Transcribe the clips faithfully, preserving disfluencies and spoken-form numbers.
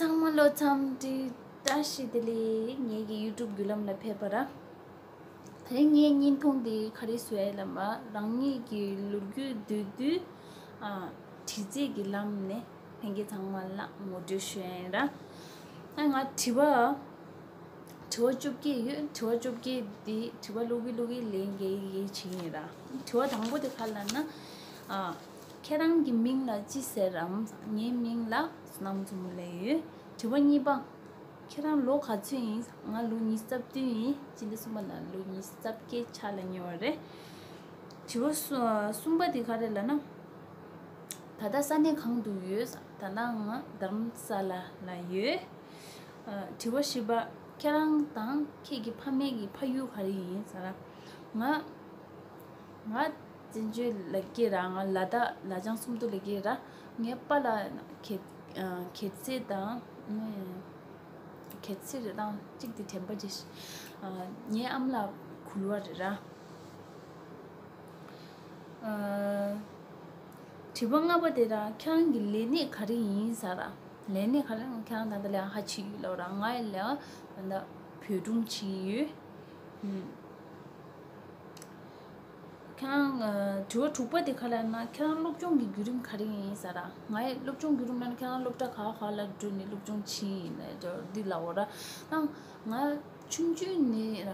ཚང་མ་ལོ་འཚམས་འདྲི་བཀྲ་ཤིས་བདེ་ལེགས། ངེད་ཀྱི་ཡུ་ཊུབ་བརྒྱུད་ལམ་ལ་ཕེབས་པ་ར། ད་རིང་ངའི་བརྙན་ཐུང་འདི་ག་རེ་བཟོ་ཡ་ལབ་ན། རང་ཉིད་ཀྱི་ལོ་རྒྱུས་བསྡུས་དུས། ཨ། དྲི་རྩད་ཀྱི་ལམ་ནས་ལྷན་རྒྱས་ཚང་མ་ལ་ངོ་སྤྲོད་ཞུ་ཡ་ཡིན་ར། ཨ། ང་དྲི་བ། དྲི་བ་བཅོ་བརྒྱད་ཡོད། དྲི་བ་བཅོ་བརྒྱད་འདི་དྲི་བ་ཀློག་གི་ཀློག་གི་ལན་རྒྱག་གི་བྱེད་ཀྱི་ཡིན་ར། དྲི་བ་དང་པོ་དེ་ག་རེ་ལབ་ན། ཨ། ཁྱེད་རང་གི་མིང་ལ་ཅི་ཟེར་རམ། ངའི་མིང་ལ་བསོད་ནམས་མཚོ་མོ་ལབ་ཡོད། དྲི་བ་གཉིས་པ། ཁྱེད་རང་ལོ་ག་ཚོད་ཡིན། ང་ལོ་ཉི་ཤུ་རྩ་བདུན་ཡིན། སྤྱི་ཟླ་གསུམ་པ་ལ་ལོ་ཉི་ཤུ་རྩ་བརྒྱད་ཆགས་ལ་ཉེ་བ་རེད། དྲི་བ་གསུ- གསུམ་པ་དེ་ག་རེ་ལབ་ན། ད་ལྟ་ས་གནས་གང་དུ་ཡོད། ད་ལྟ་ང་རྡ་རམ་ས་ལ་ལ་ཡོད། ཨ། དྲི་བ་བཞི་པ། ཁྱེད་རང་དང་ཁྱེད་ཀྱི་ཕ་མེས་ཀྱི་ཕ་ཡུལ་ག་རེ་ཡིན་ཟེར་ན། ང་ང་བཙན་བྱོལ་ལ་སྐྱེས་ར། ང་ལ་དྭགས་ལ་རྒྱང་སུམ་མདོ་ལ་སྐྱེས་ར། ངའི་པཱ་ལགས་ཁྱེད- ཨ། ཁྱེད་ཚེ་དང་། ཨ། ཁྱེད་ཚེ་རེད་དང་གཅིག་དེ་དྲན་པ་བརྗེད་ཤག་ཨ། ངའི་ཨ་མ་ལགས་གུར་བ་རེད་ར། ཨ། དྲི་བ་ལྔ་པ་དེ་ར། ཁྱེད་རང་གི་ལས་གནས་ག་རེ་ཡིན་ཟེར་ར། ལས་གནས་ག་རེ། ཁྱེད་རང་ད་ལྟ་ལས་ཀ་ག་རེ་བྱེད་ཀྱི་ཡོད་ལབ་ར། ང་ཡི་ལས་ཀ་ད་ལྟ་བོད་སྒྲུང་བྱེད་ཀྱི་ཡོད། ཨུམ། ཁྱེད་རང་། ཨ། དྲི་བ་དྲུག་པ་དེ་ག་རེ་ལབ་ན། ཁྱེད་རང་སློབ་སྦྱོང་གི་བརྒྱུད་རིམ་ག་རེ་ཡིན་ཟེར་ར། ང་ཡི་སློབ་སྦྱོང་བརྒྱུད་རིམ་ལབ་ན་ཁྱེད་རང་སློབ་གྲྭ་ག་ག་ལ་འགྲོ་ནས་སློབ་སྦྱོང་བྱས་ཡིན་ལབ་འདི་ལབ་འོ་ར། ད་ང་ཆུང་ཆུང་ནས་ར།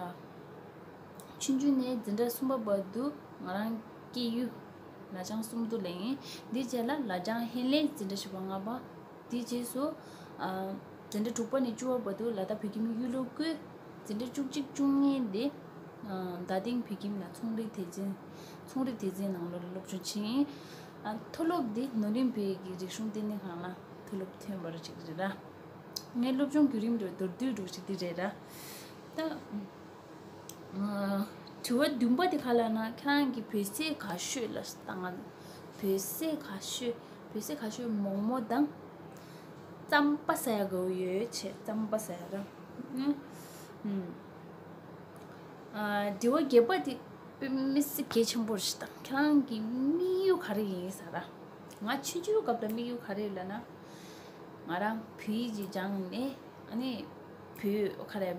ཆུང་ཆུང་ནས་འཛིན་གྲྭ་གསུམ་པ་བར་དུ་ང་རང་སྐྱེས་ཡུལ་ལ་རྒྱང་སུམ་མདོ་ལ་ཡིན། འདི་རྗེས་ལ་ལ་རྒྱང་ཧེ་ལེ་འཛིན་གྲྭ་བཞི་པ་ལྔ་པ། དེའི་རྗེས་སུ། ཨ། འཛིན་གྲྭ་དྲུག་པ་ནས་བཅུ་པ་བར་དུ་ལ་དྭགས་བོད་ཁྱིམ་གཡུ་ལོ་ཀུན། འཛིན་གྲྭ་བཅུ་གཅིག་བཅུ་གཉིས་དེ། ཨ། རྡ་སྟེང་བོད་ཁྱིམ་ལ་ཚོང་རིག་སྡེ་ཚན། ཚོང་རིག་སྡེ་ཚན་ནང་ལོགས་ལ་སློབ་སྦྱོང་བྱས་ཡིན། ཨ། མཐོ་སློབ་དེ་ནོར་གླིང་བོད་ཀྱི་རིག་གཞུང་ལྟེ་གནས་ཁང་ལ་མཐོ་སློབ་ཐོན་པ་ར་ཅིག་རེད་ར། ངའི་སློབ་སྦྱོང་བརྒྱུད་རིམ་རེ་མདོར་བསྡུས་འདྲ་ཞིག་དེ་རེད་ར། ད། ཨ། དྲི་བ་བདུན་པ་དེ་ག་རེ་ལབ་ན། ཁྱེད་རང་གིས་བོད་ཟས་ག་ཤོད་ལ་བཏང་། བོད་ཟས་ག་ཤོད། བོད་ཟས་ག་ཤོད་མོག་མོག་དང་རྩམ་པ་ཟ་ཡ་དགའ་བོ་ཡོད་བྱས། རྩམ་པ་ཟ་ཡ་ར། ཨུམ། ཨ། དྲི་བ་བརྒྱད་པ་དེ་དཔེ་མི་སྲིད་གལ་ཆེན་པོ་ཞིག་དང་། ཁྱེད་རང་གི་དམིགས་ཡུལ་ག་རེ་ཡིན་ཟེར་ར། ང་ཆུང་ཆུང་སྐབས་ལ་དམིགས་ཡུལ་ག་རེ་ལབ་ན། ང་རང་བོད་ཡིག་ཅིག་སྦྱངས་ནས། ཨ་ནི་བོད་ག་རེ་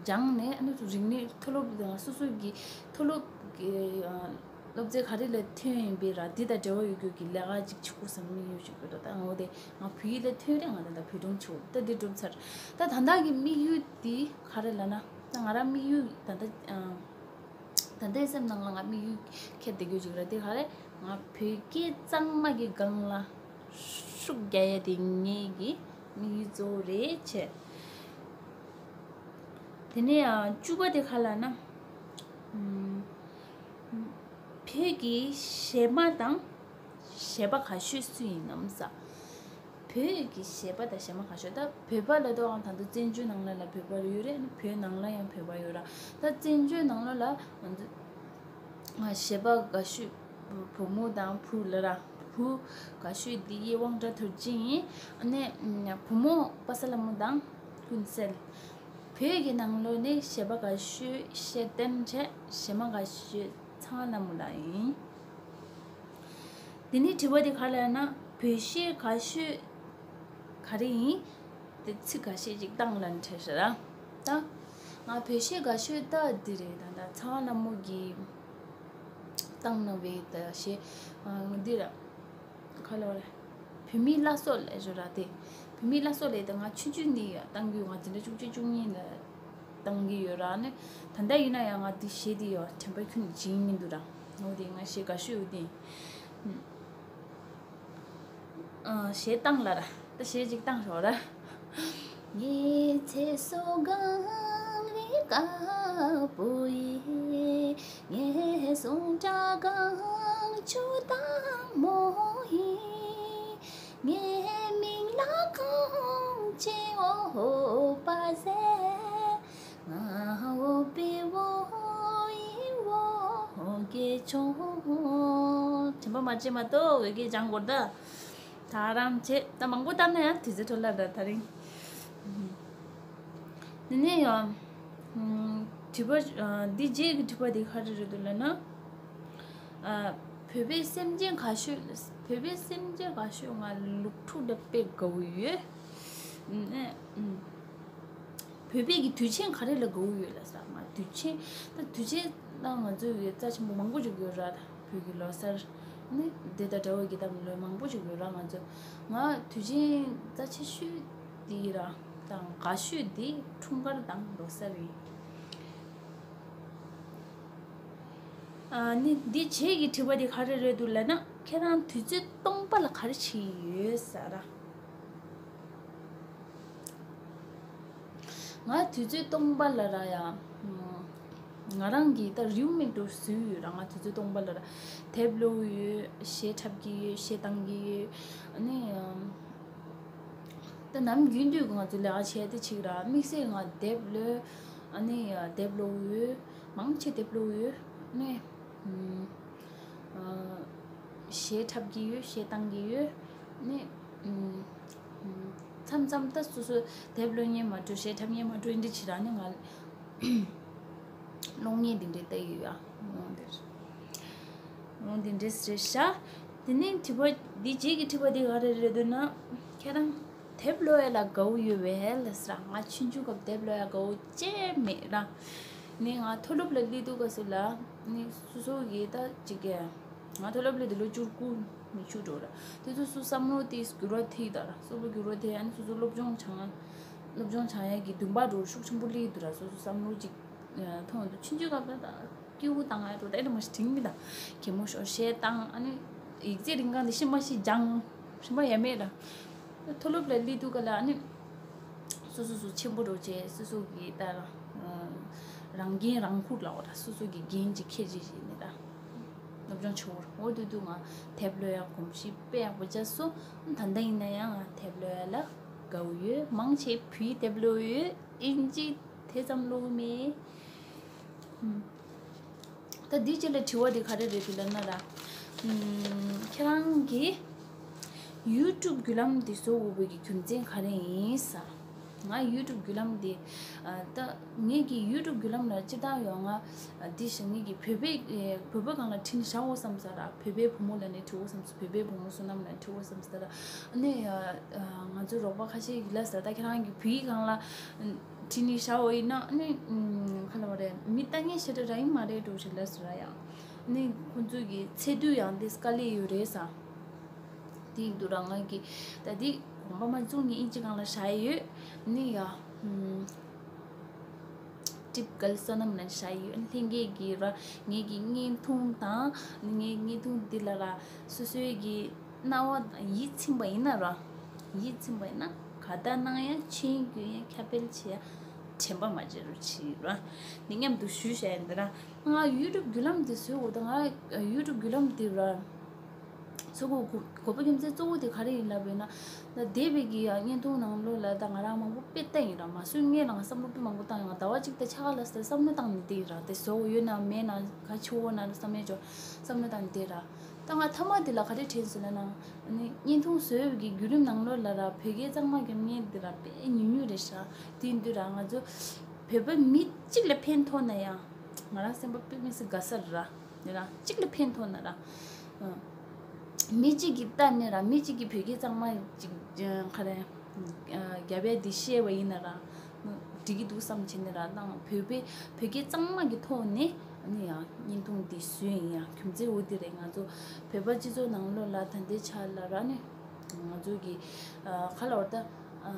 སྦྱངས་ནས། ཨ་ནི་རིག་གནས་མཐོ་སློབ་དང་སོ་སོ་གི་མཐོ་སློབ་ཀྱི། ཨ། སློབ་ཚན་ག་རེ་ལ་ཐོན་ཡིན་པའི་ར། འདི་དང་འབྲེལ་བ་ཡོད་རྒྱུ་གི་ལས་ཀ་ཅིག་བྱེད་དགོས་བསམ་དམིགས་ཡུལ་ཅིག་ཡོད་ར། ད་ངོ་དེ་ང་བོད་ཡིག་ལ་ཐོན་རེད། ང་ད་ལྟ་བོད་སྒྲུང་བྱེད་དགོས། ད་འདི་གྲུབ་ཚར། ད་ད་ལྟ་གི་དམིགས་ཡུལ་འདི་ག་རེ་ལབ་ན། ད་ང་རང་དམིགས་ཡུལ་ད་ལྟ། ཨ། ད་ལྟའི་སེམས་ནང་ལ་ང་དམིགས་ཡུལ་འཁྱེར་བསྡད་རྒྱུ་ཅིག་ར། དེ་ག་རེ། ང་བོད་སྐད་གཙང་མ་གི་སྒང་ལ་ཤུགས་རྒྱག་ཡ་དེ་ངེད་ཀྱི་དམིགས་ཡུལ་གཙོ་བོ་རེད་བྱས། དེ་ནས་ཨ་བཅུ་པ་དེ་ག་རེ་ལབ་ན། ཨམ། བོད་ཀྱི་གཞས་མ་དང་གཞས་པ་ག་ཤོས་སུ་ཡིན་ནམ་ཟེར། བོད་ཀྱི་གཞས་པ་དང་གཞས་མ་ག་ཤོད། ད་བོད་པ་ལབ་དུས་ད་དུང་བཙན་བྱོལ་ནང་ལ་ལ་བོད་པ་ཡོད་རེད། བོད་ནང་ལ་ཡང་བོད་པ་ཡོད་ར། ད་བཙན་བྱོལ་ནང་ལ་ལ་ང་ཚོ་གཞས་པ་དགའ་ཤོས་བུ་མོ་དང་བུ་ལ་ར། བུ་དགའ་ཤོས་འདི་ཡེ་དབང་གྲགས་དོར་ཅན་ཡིན། ཨ་ནི་བུ་མོ་པ་ས་ལྷ་མོ་དང་ཀུན་གསལ། བོད་ཀྱི་ནང་ལོགས་ནས་གཞས་པ་དགའ་ཤོས་ཤེས་ལྡན་བྱས། གཞས་མ་དགའ་ཤོས་ཚངས་ལྷ་མོ་ལགས་ཡིན། དེ་ནས་དྲི་བ་དེ་ག་རེ་ལབ་ན། བོད་གཞས་དགའ་ཤོས་ག་རེ་ཡིན། དེ་ཚིག་འགའ་ཤས་ཅིག་བཏང་ལབ་ནས་བྲིས་ཤག་ར། ད་ང་བོད་གཞས་དགའ་ཤོས་ད་འདི་རེད། ད་ད་ཚངས་ལྷ་མོ་གིས་བཏང་གནང་བའི་ད་གཞས་འདི་ར། ག་ལབ་རེད། བོད་མིའི་བླ་སྲོག་ལབ་ཞོར་ར། དེ་བོད་མིའི་བླ་སྲོག་ལབ་ད་ང་ཆུང་ཆུང་ནས་ཡང་བཏང་གི་ཡོད། ང་འཛིན་གྲྭ་བཅུ་གཅིག་བཅུ་གཉིས་ལ་བཏང་གི་ཡོད་ར། ནི་ད་ལྟ་ཡིན་ན་ཡང་ང་འདི་གཞས་འདི་ཡང་དྲན་པ་ཁྱོན་ནས་བརྗེད་མི་འདུག་ར། འོ་དེ་ང་གཞས་དགའ་ཤོས་འོ་དེ། ཨ། གཞས་བཏང་ལབ་ར། ད་གཞས་ཅིག་བཏང་ཤོག་ར། ངའི་ཚེ་སྲོག་གངས་རི་དཀར་པོ་ཡིན། ངའི་ཟུངས་ཁྲག་གངས་ཆུ་དྭངས་མོ་ཡིན། ངའི་མིང་ལ་གངས་ཅན་འོ་པ་ཟེར། ང་འོ་པའི་འོ་ཡི་འོ་སྐད་ཆོ། དྲན་པ་མ་བརྗེད་མ་གཏོགས་འོ་སྐད་སྦྱང་དགོས་ད། ད་རང་བྱེད་ད་མང་པོ་བཏང་ན་ཡང་དུས་ཚོད་འཕྲོ་བརླག་འདྲ་ད་རིང་། དེ་ནས་ཡང་། དྲི་བ། འདི་རྗེས་ཀྱི་དྲི་བ་དེ་ག་རེ་རེད་འདུག་ལབ་ན། ཨ། བོད་པའི་སེམས་ཅན་ག་ཤོད། བོད་པའི་སེམས་ཅན་ག་ཤོད་ང་ལུག་ཕྲུག་འདྲ་དཔེ་དགའ་བོ་ཡོད། ཨ་ནི་ཨ་ནི་བོད་པའི་གི་དུས་ཆེན་ག་རེ་ལ་དགའ་བོ་ཡོད་ལབ་ས། ང་དུས་ཆེན་ད་དུས་ཆེན་ད་ང་ཚོའི་གི་རྩ་ཆེན་པོ་མང་པོ་ཞིག་ཡོད་ར། བོད་ཀྱི་ལོ་གསར་ནི་དེ་དང་འདྲ་བོ་གི་ད་ལོ་མང་པོ་ཞིག་ཡོད་ར། ང་ཚོ་ང་དུས་ཆེན་རྩ་ཆེ་ཤོས་དེ་ར་དང་དགའ་ཤོས་དེ་འཁྲུངས་སྐར་དང་ལོ་གསར་རེད། ཨ་ནི་འདི་རྗེས་ཀྱི་དྲི་བ་འདི་ག་རེ་རེད་འདུག་ལབ་ན། ཁྱེད་རང་དུས་ཚོད་སྟོང་པ་ལ་ག་རེ་བྱེད་ཡོད་ཟེར་ར། ང་དུས་ཚོད་སྟོང་པ་ལ་ར་ཡ། ང་རང་གིས་ད་རེའུ་མིག་འདྲ་བཟོས་ཡོད་ར། ང་དུས་ཚོད་སྟོང་པ་ལ་ར་དེབ་ཀློག་ཡོད། གཞས་འཁྲབ་ཀྱི་ཡོད། གཞས་བཏང་གི་ཡོད། ཨ་ནི་ད་ནམ་རྒྱུན་དུས་ང་ཚོ་ལས་ཀ་བྱས་ཏེ་ཅིག་ར། དམིགས་བསལ་ང་དེབ་ཀློག་ཨ་ནི་དེབ་ཀློག་ཡོད། མང་ཆེ་དེབ་ཀློག་ཡོད། ཨ་ནི་གཞས་འཁྲབ་ཀྱི་ཡོད། གཞས་བཏང་གི་ཡོད། ཨ་ནི་མཚམས་མཚམས་ད་སོ་སོ་དེབ་ཀློག་མཁན་མ་གཏོགས་གཞས་འཁྲབ་མཁན་མ་གཏོགས་འདི་ཅིག་ར་ནི་ང་གློག་བརྙན་འདི་འདྲའི་ལྟ་ཡི་ཡོད་ཨ། ལོང་འདིར། ལོང་འདི་འདྲའི་ཟེར་ཤག་དེ་ནས་དྲི་བ་འདི་རྗེས་ཀྱི་དྲི་བ་འདི་ག་རེ་རེད་འདུག་ན། ཁྱེད་རང་དེབ་ཀློག་ཡ་ལ་དགའ་བོ་ཡོད་པས་ལ་ཟེར། ང་ཆུང་ཆུང་སྐབས་དེབ་ཀློག་ཡ་དགའ་བོ་ཅན་མེད་ར། ནས་ང་མཐོ་སློབ་ལ་སླེབས་དུས་སྐབས་སུ་ལ་ནི་སོ་སོ་གི་ད་ཅིག་གི་ང་མཐོ་སློབ་སླེབས་དུས་ལོ་བཅུ་དགུ་ཉི་ཤུ་འགྲོ་ར། དེ་ཚོ་སོ་བསམ་བློ་དེ་འགྱུར་བ་ཐེབས་ད་ར། སོ་སོ་འགྱུར་བ་ཐེབས། ཨ་ནི་སོ་སོ་སློབ་སྦྱོང་སྦྱང་སློབ་སྦྱོང་སྦྱང་ཡ་གི་འདུན་པ་འགྲོ་ཤུགས་ཆེན་པོ་སླེབས་དུས་ར། སོ་སོ་བསམ་བློ་ཅིག་ཐོན་འདུག་ཆུང་ཆུང་སྐབས་ད་ད་སྐྱིད་པོ་བཏང་ཡ་འགྲོ་ད་ཨེ་འདྲ་མ་ཞིག་དྲིང་མི་ད་གད་མོ་ཤོར་གཞས་བཏང་། ཨ་ནི་ཡིག་ཚད་རིང་གང་དེ་ཤི་མ་ཤི་སྦྱང་ཤི་མ་ཡ་མེད་ད། མཐོ་སློབ་ལ་སླེབས་དུས་ག་ལ་ཨ་ནི་སོ་སོ་སོ་ཆེན་པོ་འགྲོ་བྱས་སོ་སོ་གི་ད་རང་འགན་རང་འཁུར་ལ་འོ་ད་སོ་སོ་གི་འགན་ཅིག་འཁྱེར་བྱས་བྱས་ནས་ད་སློབ་སྦྱོང་བྱེད་འོ་དུས་དུས་ང་དེབ་ཀློག་ཡ་གོམས་གཤིས་དཔེ་ཡག་པོ་བྱས་སོང་། ད་ལྟ་ཡིན་ན་ཡང་ང་དེབ་ཀློག་ཡ་ལ་དགའ་བོ་ཡོད། མང་ཆེ་བོད་ཡིག་དེབ་ཀློག་ཡོད། ཨིན་ཇི་དེ་ཙམ་ཀློག་མེད། ད་འདི་རྗེས་ལ་དྲི་བ་འདི་ག་རེ་རེད་འདུག་ལབ་ན་ར། ཁྱེད་རང་གིས་ཡུ་ཊུབ་བརྒྱུད་ལམ་འདི་བཟོ་དགོས་པའི་གི་རྒྱུ་མཚན་ག་རེ་ཡིན་ས། ང་ཡུ་ཊུབ་བརྒྱུད་ལམ་འདི་ད་ངེད་ཀྱི་ཡུ་ཊུབ་བརྒྱུད་ལམ་ལ་སྤྱི་བཏང་ཡོད་ང་འདི་ཞིག་ངེད་ཀྱི་བོད་པའི་བོད་པ་སྒང་ལ་ཁྲིད་ནས་བཞག་འོ་བསམ་ས་ར། བོད་པའི་བུ་མོ་ལ་ནས་ཁྲིད་འོ་བསམ་ས། བོད་པའི་བུ་མོ་བསོད་ནམས་ལ་ཁྲིད་འོ་བསམ་ས་ར། ཨ་ནི་ང་ཚོའི་རོགས་པ་ཁ་ཤས་ཡིན་ལ་ས་ད་ཁྱེད་རང་གི་བོད་ཡིག་སྒང་ལ། ཁྲིད་ནས་བཞག་འོ་ཡིན་ན་ཨ་ནི་ཁ་ལ་བ་རེད། མི་ལྟ་མཁན་ཞེ་དྲག་ར་ཡིན་མ་རེད་འགྲོ་ཞིག་ལ་ཟེར་ར་ཡང་ཨ་ནི་ཁོང་ཚོའི་གི་ཚེ་དུས་ཡང་དེ་དཀའ་ལས་ཡོད་རེད་ས། དེ་ཡིན་དུས་ར་ང་གི་ད་དེ་གོམ་པ་མ་བཙུགས་ནས་ཨིན་ཇི་སྒང་ལ་བཞག་ཡོད། ཨ་ནི་ཡ་ཊིབ་གལ་བསོད་ནམས་ལ་བཞག་ཡོད། ཨ་ནི་ལྷན་རྒྱས་ཀྱི་ར་ངེད་ཀྱི་བརྙན་ཐུང་དང་ངའི་བརྙན་ཐུང་འདི་ལ་ར་སོ་སོའི་གི་རྣ་བ་དང་ཡིད་ཚིམ་པ་ཡིན་ན་ར། ཡིད་ཚིམ་པ་ཡིན་ན་ག་ད་གནང་ཡ་མཆན་རྒྱུ་ཡ་ཁྱབ་སྤེལ་བྱེད་ཡ་དྲན་པ་མ་བརྗེད་རོགས་བྱེད་ར། འདི་མཉམ་དུ་ཞུས་བྱས་ཡིན་འདི་ར། ང་ཡུ་ཊུབ་བརྒྱུད་ལམ་འདི་བཟོས་འོ་ད་ང་ཡུ་ཊུབ་བརྒྱུད་ལམ་འདི་ར་ཚོ་གོ་གོ་གོ་བ་རྒྱུ་མཚན་གཙོ་བོ་དེ་ག་རེ་ཡིན་ལབ་ཡོད་ན། ད་འདས་པའི་གི་ཡ་བརྙན་ཐུང་ནང་ལོགས་ལ་ད་ང་རང་མང་པོ་དཔེ་ལྟ་ཡིན་ར། མ་བཟོས་སྔོན་ལ་ང་བསམ་བློ་དཔེ་མང་པོ་བཏང་ཡོད། ང་ཟླ་བ་གཅིག་དང་ཕྱེད་ཀ་ལ་ཟེར་བསམ་བློ་བཏང་ནས་བསྡད་ཡིན་ར། དེ་བཟོ་གི་ཡོད་ན་མེད་ན་ག་ཆེ་བོ་ན་ར་བསམ་ཡས་ཅོ་བསམ་བློ་བཏང་ནས་བསྡད་ར། ད་ང་མཐའ་མ་དེ་ལ་ག་རེ་དྲན་སོང་ལབ་ན། ཨ་ནི་བརྙན་ཐུང་བཟོས་པའི་གི་བརྒྱུད་རིམ་ནང་ལོགས་ལ་ར་བོད་སྐད་གཙང་མ་རྒྱབ་མཁན་དེ་ར་དཔེ་ཉུང་ཉུང་རེད་ཤག་དེ་ཡིན་དུས་ར་ང་ཚོ་བོད་པ་མི་གཅིག་ལ་ཕན་ཐོགས་ན་ཡང་ང་རང་སེམས་པ་དཔེ་མི་སྲིད་དགའ་ས་རེད་ར། ཡིན་ར་གཅིག་ལ་ཕན་ཐོགས་ན་ར། ཨ། མི་གཅིག་གིས་ལྟ་ནས་ར་མི་གཅིག་གིས་བོད་སྐད་གཙང་མ་ཅིག་ག་རེ་རྒྱབ་ཡ་འདི་ཤེས་པ་ཡིན་ན་ར་འགྲིག་གི་འདུག་བསམ་བྱས་ནས་ར་ཏང་བོད་པའི་བོད་སྐད་གཙང་མ་གི་ཐོག་ནས་ཨ་ནི་ཡང་བརྙན་ཐུང་འདི་བཟོས་ཡིན། ཡང་རྒྱུ་མཚན་འོ་འདི་རེད། ང་ཚོ་བོད་པ་སྤྱི་ཚོགས་ནང་ལོགས་ལ་ད་ལྟའི་ཆ་ལ་ར་ནི་ང་ཚོ་གི་ཨ་ག་ལབ་དགོས་རེད་ད། ཨ།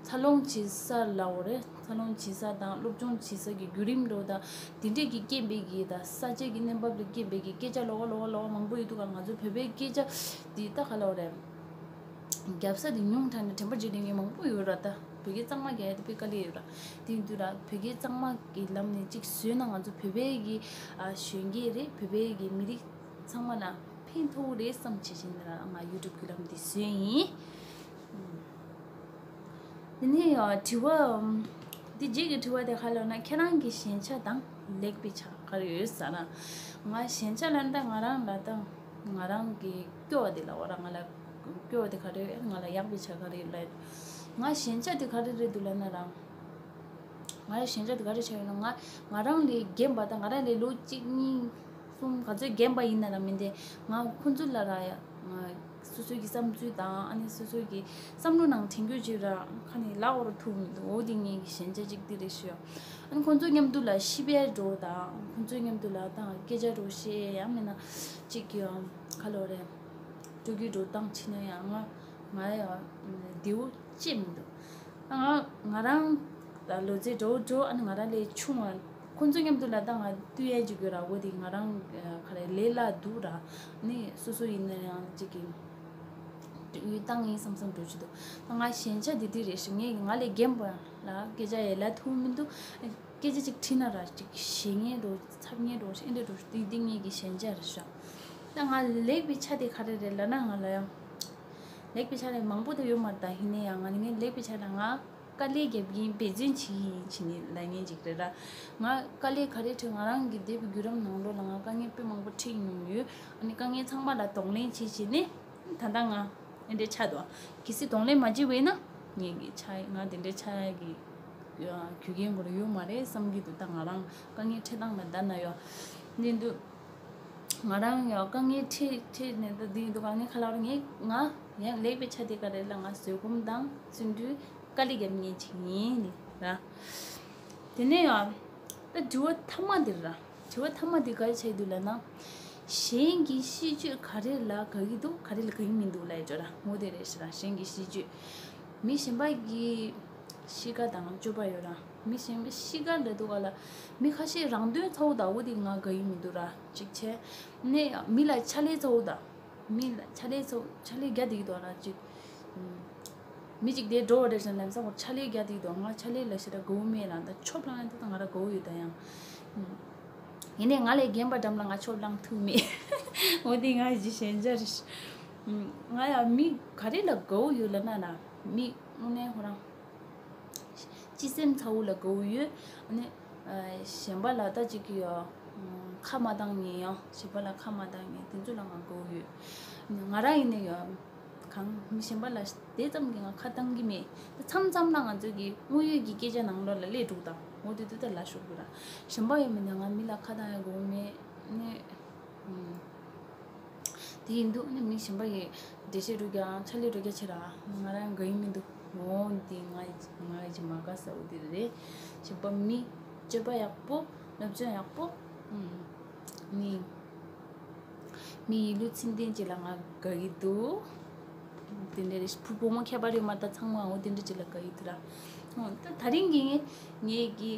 འཚར་ལོངས་བྱེད་ས་ལབ་དགོས་རེད། འཚར་ལོངས་བྱེད་ས་དང་སློབ་སྦྱོང་བྱེད་ས་གི་བརྒྱུད་རིམ་འགྲོ་དང་དེ་འདྲས་ཀྱི་རྐྱེན་པས་ཀྱི་དང་ས་ཆ་གི་གནས་བབ་ལ་རྐྱེན་པས་ཀྱི་སྐད་ཆ་ལོགས་ཀ་ལོགས་ཀ་ལོགས་ཀ་མང་པོ་ཡོད་འདུག་ག་ང་ཚོ་བོད་པའི་སྐད་ཆ་འདི་ད་ག་ལབ་དགོས་རེད། རྒྱབ་ས་དེ་ཉུང་དྲགས་ནས་དྲན་པ་བརྗེད་བསྡད་མཁན་མང་པོ་ཡོད་ར། ད་བོད་སྐད་གཙང་མ་རྒྱག་ཡ་དེ་དཔེ་དཀའ་ལས་ཡོད་ར། དེ་ཡིན་དུས་ར་བོད་སྐད་གཙང་མ་གི་ལམ་ནས་གཅིག་བཟོས་ན་ང་ཚོ་བོད་པའི་གི་ཨ་གཞོན་སྐྱེས་རེད། བོད་པའི་གི་མི་རིགས་ཚང་མ་ལ་ཕན་ཐོགས་རེད་བསམ་བྱེད་བཞིན་ར་ང་ཡུ་ཊུབ་བརྒྱུད་ལམ་འདི་བཟོས་ཡིན། དེ་ནས་ཨ་དྲི་བ་འདི་རྗེས་ཀྱི་དྲི་བ་དེ་ག་ལབ་ན་ཁྱེད་རང་གི་ཞན་ཆ་དང་ལེགས་པའི་ཆ་ག་རེ་ཡོད་ཟེར་ན། ང་ཞན་ཆ་ལབ་ན་ད་ང་རང་ལ་ད་ང་རང་གི་སྐྱོ་བ་དེ་ལབ་དགོས་ར། ང་ལ་སྐྱོ་བ་དེ་ག་རེ་ཡོད། ང་ལ་ཡག་པའི་ཆ་ག་རེ་ཡོད་ལབ། ང་ཞན་ཆ་དེ་ག་རེ་རེད་འདུག་ལབ་ན་རང་ང་ལ་ཞན་ཆ་དེ་ག་རེ་ཆགས་ཡོད་ན་ང་ང་རང་ལས་རྒན་པ་དང་ང་རང་ལས་ལོ་གཅིག་གཉིས་ གསུམ་ག་ཚོད་རྒན་པ་ཡིན་ན་ར་མིན་ཏེ། ང་ཁོང་ཚོ་ལ་ར་ཡ། ང་སོ་སོའི་གི་བསམ་ཚུལ་དང་ཨ་ནི་སོ་སོའི་གི་བསམ་བློ་ནང་དྲན་རྒྱུ་ཅིག་ར་ཁ་ནས་ལབ་འོར་ཐུབ་མི་འདུག་འོ་དེ་ངའི་གི་ཞན་ཆ་ཅིག་འདི་རེད་ཞུ། ཨ་ནི་ཁོང་ཚོ་མཉམ་དུ་ལ་ཤི་བའི་འགྲོ་དང་ཁོང་ཚོ་མཉམ་དུ་ལ་དང་སྐད་ཆ་འགྲོ་བཤད་ཡང་མིན་ན་ཅིག་གི་ཁ་ལོ་རེད། སྤྲོ་སྐྱིད་འགྲོ་སྟངས་ཕྱིན་ན་ཡང་ང་ང་ཡང་བདེ་བོ་ཅི་མི་འདུག་ང་ང་རང་ད་ལོ་ཚད་འགྲོ་འགྲོ་ཨ་ནི་ང་རང་ལས་ཆུང་བ་ཁོང་ཚོ་མཉམ་དུ་ལ་ད་ང་བསྟུན་ཡས་ཅིག་དགོས་ར་འོ་དེ་ང་རང་ག་རེ་ལས་སླ་འདུག་ར། ནི་སོ་སོ་ཡིན་ན་ཡང་ཅིག་གི་ཡུལ་བཏང་ཡིན་བསམ་བསམ་འགྲོ་ཅི་འདུག་ད་ང་ཞན་ཆ་འདི་འདི་རེད་ཞུ་ངས་ང་ལས་རྒན་པ་ལ་སྐད་ཆ་ཡ་ལ་ཐུབ་མི་འདུག་སྐད་ཆ་ཅིག་དྲིས་ན་ར་ཅིག་ཞེད་ངེས་འགྲོ་ཚབ་ངེས་འགྲོ་ཨེ་འདྲ་འགྲོ་འདི་འདི་ངེད་ཀྱི་ཞན་ཆ་རེད་ཤག་ད་ང་ལེགས་པའི་ཆ་དེ་ག་རེ་རེད་ལབ་ན་ང་ལ་ཡང་ལེགས་པའི་ཆ་དེ་མང་པོ་དེ་ཡོད་མ་རེད། ད་ཡིན་ན་ཡང་ང་ནི་ངའི་ལེགས་པའི་ཆ་ལ་ང་དཀའ་ལས་རྒྱབ་ཀྱིན་འབད་བརྩོན་བྱེད་ཀྱིན་ཡིན་བྱེད་ནི་ལབ་ངེས་ཅིག་རེད་ར། ང་དཀའ་ལས་ག་རེ་འཕྲད་ང་རང་གི་འདས་པའི་བརྒྱུད་རིམ་ནང་ལོགས་ལ་ང་དཀའ་ངལ་དཔེ་མང་པོ་འཕྲད་མྱོང་ཡོད། ཨ་ནི་དཀའ་ངལ་ཚང་མ་ལ་གདོང་ལེན་བྱེད་བྱེད་ནི། ད་ལྟ་ང་འདི་འདྲའི་ཆགས་འདུག་གལ་སྲིད་གདོང་ལེན་མ་བྱས་པ་ཡིན་ན་ངེད་ཀྱི་ཆགས་ང་འདི་འདྲའི་ཆགས་ཀྱི་རྒྱུ་རྐྱེན་ཁོ་རང་ཡོད་མ་རེད་བསམ་གྱི་འདུག་ད་ང་རང་དཀའ་ངལ་འཕྲད་སྟངས་ལ་ད་ན་ཡོད་འདི་འདུག་ང་རང་ཡང་དཀའ་ངལ་འཕྲད་འཕྲད་ནས་ད་འདི་འདུག་ག་ངས་ཁ་ལག་ར་ངས་ང་ཡང་ལེགས་པའི་ཆ་དེ་ག་རེ་ལ་ང་བཟོད་སྒོམ་དང་བརྩོན་འགྲུས་དཀའ་ལས་རྒྱབ་མཁན་ཅིག་ཡིན་ནི་ར། དེ་ནས་ཡང་ད་དྲི་བ་མཐའ་མ་འདི་ར། དྲི་བ་མཐའ་མ་འདི་ག་རེ་ཆགས་འདུག་ལབ་ན། གཞན་གྱི་གཤིས་སྤྱོད་ག་རེ་ལ་དགའ་གི་འདུག་ག་རེ་ལ་དགའ་གི་མི་འདུག་ལབ་ཡ་ཅོ་ར་ངོ་དེ་རེད་ཤི་ར་གཞན་གྱི་གཤིས་སྤྱོད། མི་གཞན་པ་གི་གཤིས་ཀ་དང་སྤྱོད་པ་ཡོད་ར་མི་གཞན་པའི་གཤིས་ཀ་ལ་འདུག་ག་ལ། མི་ཁ་ཤས་རང་དོན་ཚ་བོ་དག་བོ་དེ་ང་དགའ་གི་མི་འདུག་ར་གཅིག་བྱས། ནས་མི་ལ་ཕྱག་ལས་ཚ་བོ་དག་མི་ལ་ཕྱག་ལས་ཚོ་ཕྱག་ལས་རྒྱག་བསྡད་ཀྱི་འདུག་ལ་ཅིག་མི་གཅིག་དེ་འགྲོ་བ་རེད་ཟེར་ལམ་སང་ཁོ་ཕྱག་ལས་རྒྱག་བསྡད་ཀྱི་འདུག་ང་ཕྱག་ལས་ལ་ཞེ་དྲག་དགའ་བོ་མེད་ལ་ད་ཆོབ་ལང་ཡང་དེ་ད་ང་ར་དགའ་བོ་ཡོད་ད་ཡང་། ཡིན་ནའི་ང་ལས་རྒན་པ་འགྲམ་ལ་ང་ཆོབ་ལང་ཐུབ་མེད། འོ་དེ་ང་ཡི་ཞན་ཆ་རེད། ང་ཡང་མི་ག་རེ་ལ་དགའ་བོ་ཡོད་ལབ་ན་ན་མི་དངོས་གནས་ཁོ་རང་། སྤྱི་སེམས་ཚ་བོ་ལ་དགའ་བོ་ཡོད། ཨ་ནི་གཞན་པ་ལ་ལྟ་ཅིག་གི་ཡོད། ཁ་མ་བཏང་ངེས་ཡང་གཞན་པ་ལ་ཁ་མ་བཏང་ངེས་དེ་ཚོ་ལ་ང་དགའ་བོ་ཡོད། ང་རང་ཡིན་ན་ཡོད། གང་མི་གཞན་པ་ལ་དེ་ཙམ་གྱི་ང་ཁ་བཏང་གི་མེད། མཚམས་མཚམས་ལ་ང་ཚོ་གི་དངོས་ཡོད་ཀྱི་སྐད་ཆ་ནང་ལོགས་ལ་སླེབས་འདུག་དང་འོ་དེ་དུས་ད་ལ་ཤོར་དགོས་ར། གཞན་པ་ཡིན་མིན་ན་ང་མི་ལ་ཁ་བཏང་ཡ་དགའ་བོ་མེད་ནི། དེ་ཡིན་དུས་ནི་མི་གཞན་པ་ཡི་འགྲེལ་བཤད་རུ་རྒྱག་ཕྱག་ལས་རུ་རྒྱག་ཆེ་ར་ང་རང་དགའ་ཡི་མི་འདུག་འོ་འདི་ང་ཡི་ང་ཡི་མ་དགའ་ས་འོ་འདི་རེད། གཞན་པ་མི་སྤྱོད་པ་ཡག་པོ་སློབ་སྦྱོང་ཡག་པོ་ནི་མི་ཡི་ལུས་ཚན་ལྡན་ཅིག་ལ་ང་དགའ་གི་འདུག་དེ་འདྲ་རེད། བུ་བུ་མོ་ཁྱད་པར་ཡོད་མ་ད་ཚང་མ་འོ་དེ་འདྲ་ཅིག་ལ་དགའ་གི་འདུག་ར། འོ་ད་ད་རིང་གི་ངས་ངས་ཀྱི་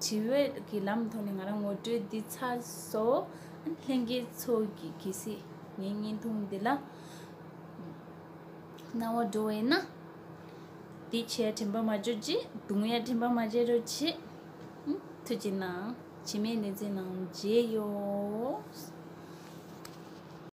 དྲི་བའི་གི་ལམ་ཐོག་ནས་ང་རང་ངོ་སྤྲོད་འདི་ཚར་སོང་། ལྷན་རྒྱས་ཚོ་གི་གལ་སྲིད་ངའི་བརྙན་ཐུང་འདི་ལ་སྣང་བ་འགྲོ་བས་ན། འདི་བྱས་དྲན་པ་མ་བརྗེད་རོགས་གྱིས། རྡུང་ཡ་དྲན་པ་མ་བརྗེད་རོགས་གྱིས། ཐུགས་རྗེ་གནང་། ཕྱི་མའི་གནས་ཚུལ་ནང་མཇལ་ཡོང་།